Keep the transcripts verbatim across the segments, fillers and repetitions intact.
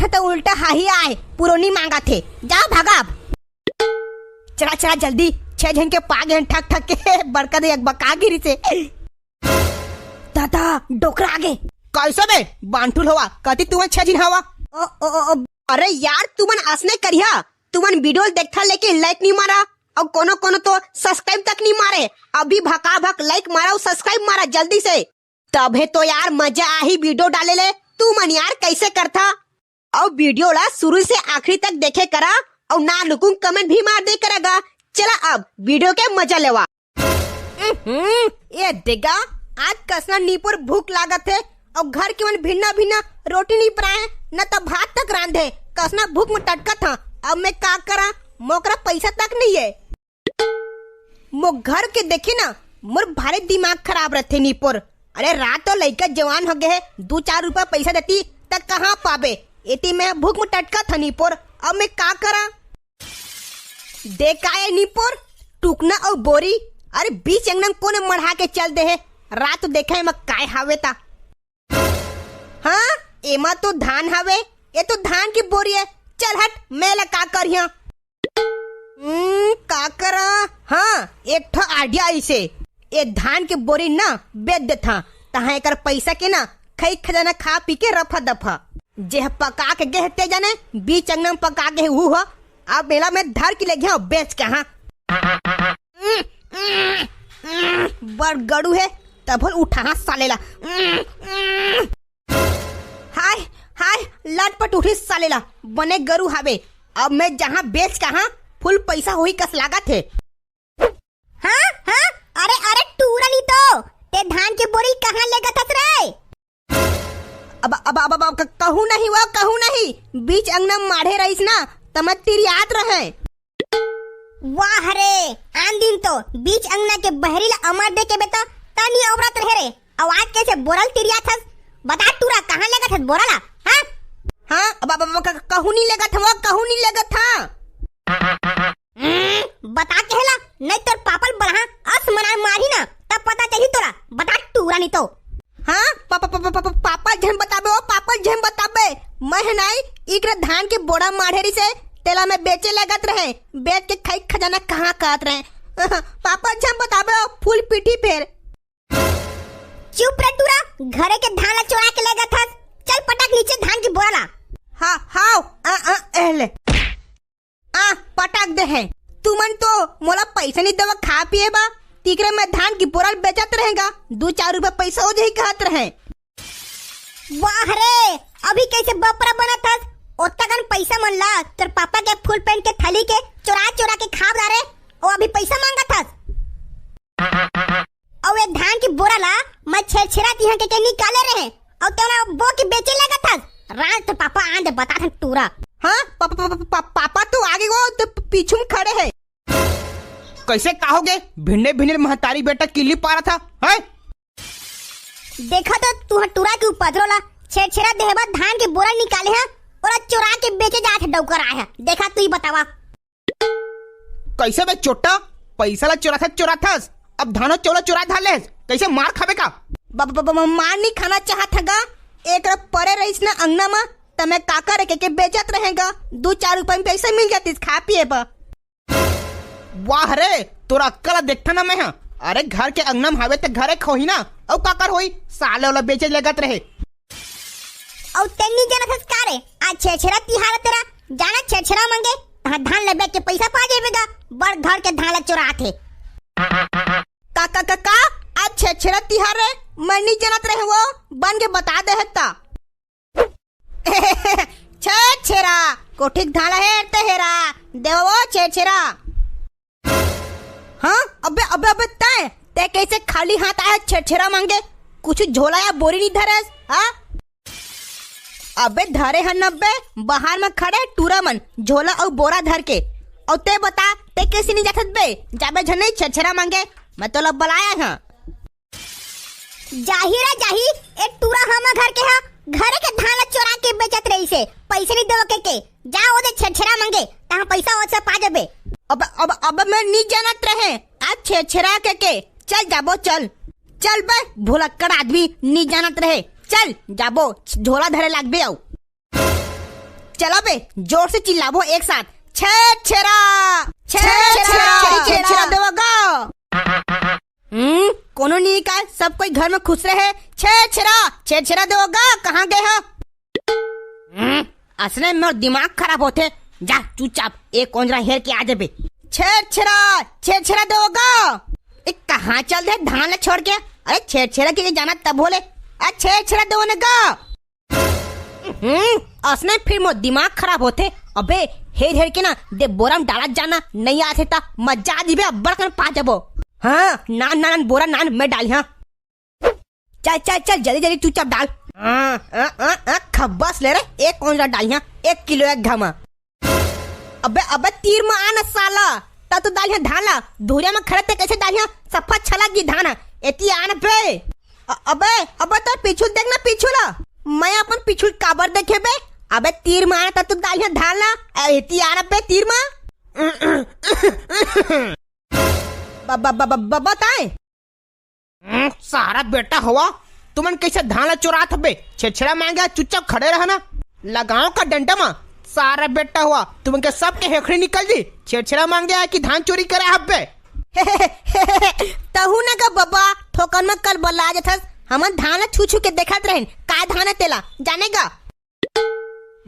त उल्टा हाही आय, पूरो नी मांगत हे। जा भागा अब। चला, चला जल्दी, छह झन के पागे हन ठक ठक के। बड़का दे एक बका गिरी से। दादा, डोकरा आगे। कैसे बे, बांठुल हवा, कति तुमन छह झिन हवा? ओ, ओ, ओ, ओ, अरे यार, तुमन असने करिहा, तुमन video ल देखथा लेकिन like नी मारा, अउ कोनो कोनो तो subscribe तक नी मारे। अभी भका भक like मारा अउ subscribe मारा जल्दी से। तभे तो यार मजा आही video डाले ले। तुमन यार कैसे करथा? अउ video ला शुरू से आखिरी तक देखे करा, अउ ना लुकुंग comment भी मार दे करा गा। चला अब video के मजा लेवा। हम्म, ये देगा, आज कसना नीपुर भूख लागत हे, अउ घर के मन भिन्ना भिन्ना रोटी नी पराए, न त भात तक रांधे, कसना भूख में टटकत हा। अब मैं का करा, मोकरा पैसा तक नहीं है। मो घर के देखी ना, मोर भारी दिमाग खराब रथे नीपुर। अरे रात तो लइका जवान हो गए है, दू चार रुपया पैसा देती त कहाँ पाबे? एती मैं भूख में टटका था नीपुर, अब मैं का करा? देखाए नीपुर, टुकना अउ बोरी, अरे बीच अंगना में कोने मढ़ा के चल दे है? रात तो देखा है मैं काय हावे ता। हाँ, एमा तो धान हावे, ये तो धान की बोरी है। चल हट, मैं ला का करिया? हम्म, का करा? हाँ, एक ठो idea इसे। ये धान के बोरी ना बेच देथा, तहाँ एकर पैसा के ना खई खजाना खा पी के रफा दफा। जे ह पका के गए ते जाने, बीच अंगना में पका के हू ह। अब मेला में धर के ले गया बेच के, हाँ। बड़ गड़ू है, तभो उठा साले ला। हाय, हाय, लटपट उठिस साले ला, बने गरू हावे। अब मैं जहाँ बेच कहाँ, full पैसा होही कस लागत हे। हाँ, हाँ, अरे, अरे, टूरा नी तो, ते धान के बोरी कहाँ लेगत हस रे? अब, अब, अब, अब, अब क-, कहूँ नहीं वो, कहूँ नहीं, बीच अंगना माढ़े रहीस ना, त मैं तिरियात रहे। वाह रे, आन दिन तो बीच अंगना के बहरी ला अमर दे के बेटा, तनी औरत रहे रे। अउ आज कैसे बोरल तिरियाथस? बता टूरा, कहाँ लेगत हस बोरा ला? हाँ? हाँ, अब, अब, अब, क-, कहूँ नहीं लेगत हवा, कहूँ नहीं लेगत हा। हम्म, बता केहला, नहीं तोर पापल बलहा, अस मनाए मारी ना, तब पता चली तोरा। बता टूरा नहीं तो। हाँ, पा-, पा-, पा-, पा-, पा-, पापा झन बताबे, ओ पापा झन बताबे। मैं है नाई, इकरे धान के बोरा माढ़े रिसे, तेला मैं बेचे लगत रहे, बेच के खाई खजाना कहाँ कहत रहे। पापा झन बताबे, ओ फूल पीठी फेर। चुप रे टूरा, घरे के धान ला चोरा के लेगत हस। चल पटक नीचे धान की बोरा ला। हाँ, हाव, आ, आ, एहले। आ, पटक दे है। तुमन तो मोला पैसा नहीं देवा खा पिए बा, तिकरे मैं धान की बोरा ल बेचत रहेगा, दू चार रुपया पैसा हो जाही कहत रहे। वाह रे, अभी कैसे बपरा बनत हस? ओतका कन पैसा मन ला तोर पापा के full pant के थैली के चोरा चोरा के खाब डारे, ओ अभी पैसा मांगत हस। अउ ए धान की बोरा ला मैं छेरछेरा तिहा के, के निकाले रहे, अउ तेला बो के बेचे लगत हस। राज तो पापा आन दे बता थन टूरा। हाँ, पा-, पा-, पा-, पा-, पापा तो आगे वो तो पीछू में खड़े है। कैसे का होगे? भिन्ने भिन्ने महतारी बेटा किल्ली पारा था, हैं? देखा तो तुहा टूरा के उपद्रो ला, छेरछेरा देहबा धान के बोरा निकाले हा, ओला चोरा के बेचे जात हे डौकर आए हा। देखा तू ही बतावा। कैसे बे चोट्टा, पैसा ला चोराथस, चोराथस, अब धानो चौला चोरा धार लेस, कैसे मार खाबे का? ब-, ब-, ब-, ब-, मार नहीं खाना चाहत हगा, एक रफ परे रहीस ना अंगना मा, त मैं काका रे के, के बेचत रहेगा, दू चार रुपया में पैसा मिल जातीस खा पिए बर। वाह रे, तोरा अक्कल ला देखता ना मैं हा। अरे घर के अंगना में हावे त घरे खोही ना, अउ काकर होई, साले ओला बेचे लगत रहे। अउ तेन नी जानत हस का रे? आज छेरछेरा तिहार हे तेरा, जाना छेरछेरा मांगे, तहाँ धान ल बेच के पैसा पा जेबे गा, बड़ घर के धान ल चोरात हे। का, का, का, का? आज छेरछेरा तिहार रे, मैं नी जानत रहे वो, बन के बता दे हे ता। छेरछेरा, कोठिक धान ल हेर ते हेरा, देवो छेरछेरा। हाँ, अबे, अबे, अबे, तैं, तैं कैसे खाली हाथ आया छेरछेरा मांगे? कुछ झोला या बोरी नहीं धरेस, हाँ? अबे धरे हन अबे, बाहर में खड़े टूरा मन, झोला अउ बोरा धर के। अउ तैं बता, तैं कैसे नहीं जाथस बे? जाबे झन नहीं छेरछेरा मांगे, मैं तोला बलाया हाँ। जाही रा जाही, ए टूरा हमर घर के हा, घरे के धान ला चोरा के बेचत रहिसे, पैसे नहीं देवो के के, जा ओदे छेरछेरा मांगे, तहाँ पैसा ओसे पा जबे। अब, अब, अब मैं नहीं जानत रहे, आज छेरछेरा के के, चल जाबो चल, चल बे भुलक्कड़ आदमी, नहीं जानत रहे, चल जाबो, झोला धरे लागबे अउ। चला बे, जोर से चिल्लाबो एक साथ, छेरछेरा, छेरछेरा, छेरछेरा देवा गा। हम्म, कोनो नहीं का, सब कोई घर में खुश रहे। छेरछेरा, छेरछेरा देवा गा, कहाँ गए हो? हम्म, असने में दिमाग खराब होथे। जा चुपचाप एक ओंजरा हेर के आ जाबे। छेरछेरा, छेरछेरा देवा गा। ए, कहाँ चल दे धान ला छोड़ के? अरे छेरछेरा के जाना तब होले। अरे छेरछेरा देवा ने गा। हम्म, असने फिर मोर दिमाग खराब होथे। अबे, हेर हेर के ना, दे बोरा में डालत जाना, नहीं आथे ता मजा आ दिबे, अब्बड़ कन पा जाबो। हाँ, नान, नान, बोरा नान, मैं डाली, हाँ। चल, चल, चल, जल्दी, जल्दी, चुपचाप डाल। हाँ, हाँ, हाँ, हाँ, खब्बस ले रे, एक ओंजरा डाली, हाँ, एक किलो एक घमा। अबे, अबे, तीर में आ ना साला, ता तू डालिया धान ला, धुरिया में खड़े ते कैसे डालिया, सफा छलक गी धान, एती आ ना बे। अ-, अबे, अबे, तो पीछू देख ना, पीछू ला, मैं अपन पीछू काबर देखे बे? अबे, तीर में आ ना, ता तू डालिया धान ला, ए, एती आ ना बे, तीर में। ब-, ब-, ब-, ब-, ब-, बताए। हम्म, सारा बेटा हवा, तुमन कैसे धान ला चोरात हबे? छेरछेरा मांगे, चुपचाप खड़े रहा ना। लगाओ का डंडा मा, सारा बेटा हवा, तुमन के सबके हेखड़ी निकल जी। छेरछेरा मांगे आए कि धान चोरी करे हब्बे? तहू न गा बबा, थोकन में कल बला जथस, हमन धान ला छू छू के देखत रहेन, का धान है तेला, जाने गा?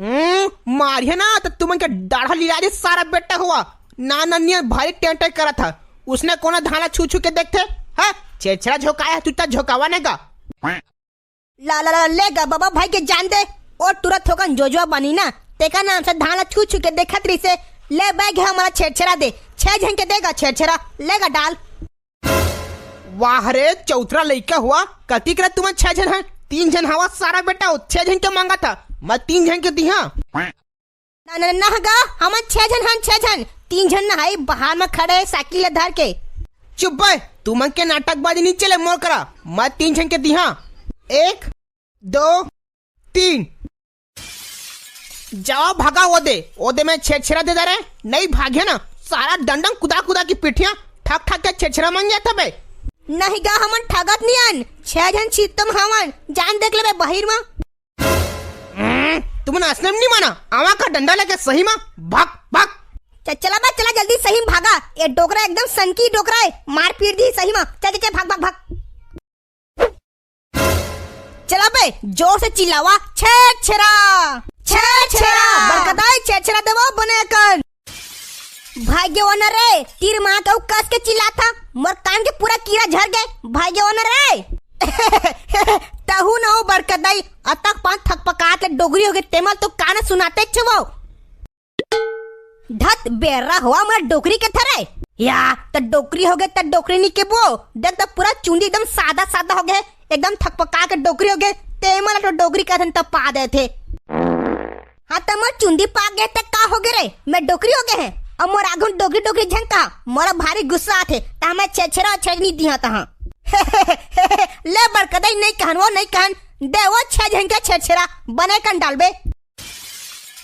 हम्म, मारिया ना, त तुमन के डाढ़ा लिला दे सारा बेटा हुआ। ना, ना, नियन भारी टें टें करत ह। उसने कोना धान ला छू छू के देखथे? ह? छेरछेरा झोंकाया है, तू त झोंकावा ने गा। ला, ला, ला, ले गा, बबा भाई के जान दे। ओ टुरा थोकन जोजवा बनी ना, तेका नाम से धान ला छू छू के देखत रहिसे। ले बैग है हमारा छेरछेरा दे, छह झन के देगा छेरछेरा, लेगा डाल। वाह रे, चौतरा लइका हुआ, कतिक रे तुमन छह झन हन? तीन झन हवा सारा बेटा, अउ छह झन के मांगत ह, मैं तीन झन के दिहा। ना, ना, ना गा, हमन छह झन हन, छह झन, तीन झन ना हई, बाहर में खड़े हे साइकिल ले धर के। चुप बे, तुमन के नाटकबाजी नहीं चले मोर करा, मैं तीन झन के दिहा। एक, दो, तीन। जावा भागा ओदे, ओदे में छेरछेरा दे दे रे, नहीं भागे ना, सारा डंडम कुदा कुदा की पिठिया ठक ठक के छेरछेरा मांगे थबे। नहीं गा, हमन ठगत नहीं अन, छह झन चित्तम हवन, जान देख लेबे बहिर मा। हम्म, तुमन असने में नहीं माना, आवा का डंडा लेके सही मा, भाग, भाग। च-, चला बा, चला जल्दी सही में भागा, ये डोकरा एकदम सनकी डोकरा है, मार पीट दी सही मा, चल, चल, चल, भाग, भाग, भाग। चला बे, जोर से चिल्लावा, छेरछेरा, छेरछेरा, बड़कदाई छेरछेरा देवा बने कन। भाग्य वो न रे, तीर मार के ऊ कस के चिल्लाथा, मोर कान के पूरा कीरा झर गए, भाग्य वो न रे। तहू न हो बड़कदाई, अतक पान थकपकात ले डोकरी हो गए, तेमल तो कान सुनाते छवो। धत बेर्रा होवा मोला डोकरी के थरे। या, त डोकरी हो गए, त डोकरी नी के बो। देख त पूरा चुंदी एकदम सादा सादा हो गए, एकदम थकपका के डोकरी हो गए। ते मोला तो डोकरी कहथन त पा देथे। हाँ, त मोर चुंदी पाक गए त का हो गए रे? मैं डोकरी हो गए हैं। अब मोर आगू डोकरी डोकरी झन का, मोला भारी गुस्सा आथे, त मैं छेरछेरा छेरनी दिहा तहा। ले बड़कदाई नहीं कहन, वो नहीं कहन, दे वो छह झन के छेरछेरा, बने कन डालबे।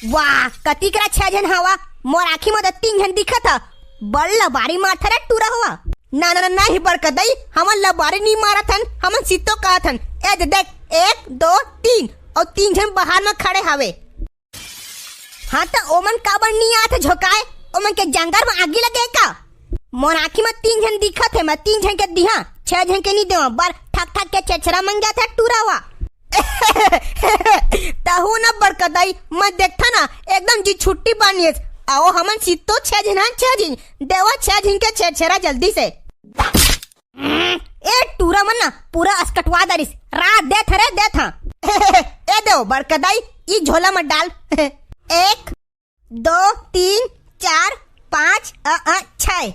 वाह, कतिक रा छह झन हवा, मोर आँखी म त तीन झन दिखत ह। बड़ लबारी मारत रे टूरा हवा। ना, ना, ना, नहीं बड़कदाई, हमन लबारी नी मारत हन, हमन सित्तो कहत हन। ए दे देख, एक, दो, तीन, अउ तीन झन बाहर म खड़े हवे। हाँ त ओमन काबर नी आत झोंकाए, ओमन के जांगर म आगी लगे का? मोर आँखी म तीन झन दिखत हे, मैं तीन झन के दिहा, छह झन के नी देवा, बर ठक ठक के छेरछेरा मंगत हे टूरा हवा। तहू न बड़कदाई, मैं देखथा ना, एकदम जी छुट्टी बानियस। आओ हमन सित्तो छह झिन हन, छह झिन। देवा छह झिन के छेरछेरा जल्दी से। ए टूरा मन ना पूरा असकटवा दारिस। रात देथ रे देथ। ए देव बड़कदाई, ई झोला म डाल। एक, दो, तीन, चार, पाँच, अ, अ, छह।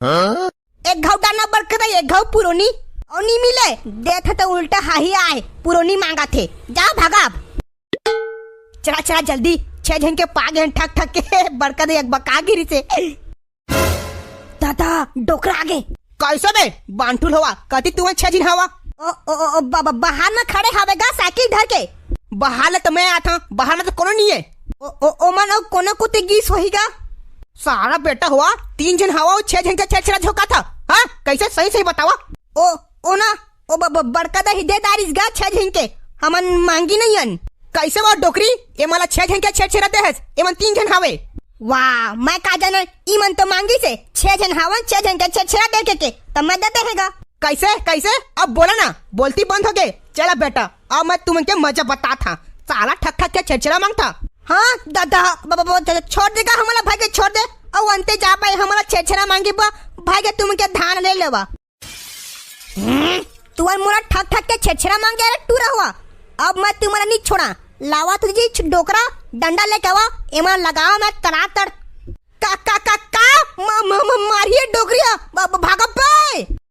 हाँ? एक घाव डालना बड़कदाई, एक घाव पुरोनी। अउ नी मिले, देथ त उल्टा हाही आए, पुरोनी मांगत हे। जा भागा अब। चला, चला जल्दी, छह झन के पागे हन ठक ठक के। बड़कदाई एक बका गिरी से। दादा, डोकरा आगे। कैसे बे, बांठुल हवा, कति तुमन छह झिन हवा? ओ, ओ, ओ, ओ, बा-, बा-, बाहर में खड़े हवे गा साइकिल धर के। बाहर ले त मैं आत हूँ, बाहर में त कोनो नहीं है। ओ, ओ, ओ मन अउ कोनो कुत्ते गीस होही गा। सारा बेटा हुआ, तीन झन हवा अउ छह झन के छेरछेरा झोंकाथा। हाँ, कैसे सही सही बतावा? ओ, ओ ना, ओ ब-, ब-, बड़कदाई दे दारिस गा छह झन के, हमन मांगी नहीं हन। कइसे वो डोकरी, ये मोला छह झन के छेरछेरा दे हस, ये मन तीन झन हावे। वाह, मैं का जानन, ई मन तो मांगिस हे, छह झन हावन, छह झन के छेरछेरा दे के, के, त मैं दे देहेगा। कइसे, कइसे? अब बोला ना, बोलती बंद हो गे। चला बेटा, अब मैं तुमन के मजा बताथंव। साला ठक ठक के छेरछेरा मांगथा। हाँ दादा, ब-, ब-, ब-, छोड़ देगा हमला, भाई के छोड़ दे। अउ अंते जा पाए हमला छेरछेरा मांगी बा, भाई के तुमन के धान ले लेवा। हम्म, तुमन मोला ठक ठक के छेरछेरा मांगे, अरे टूरा हुआ। अब मैं तुमला नहीं छोड़ा। लावा तुझे छ-, डोकरा, डंडा लेके आवा, एमा लगावा मैं तड़ातड़। का, का, का, का? म-, म-, म-, मारिए डोकरिया, ब-, ब-, भागा बे।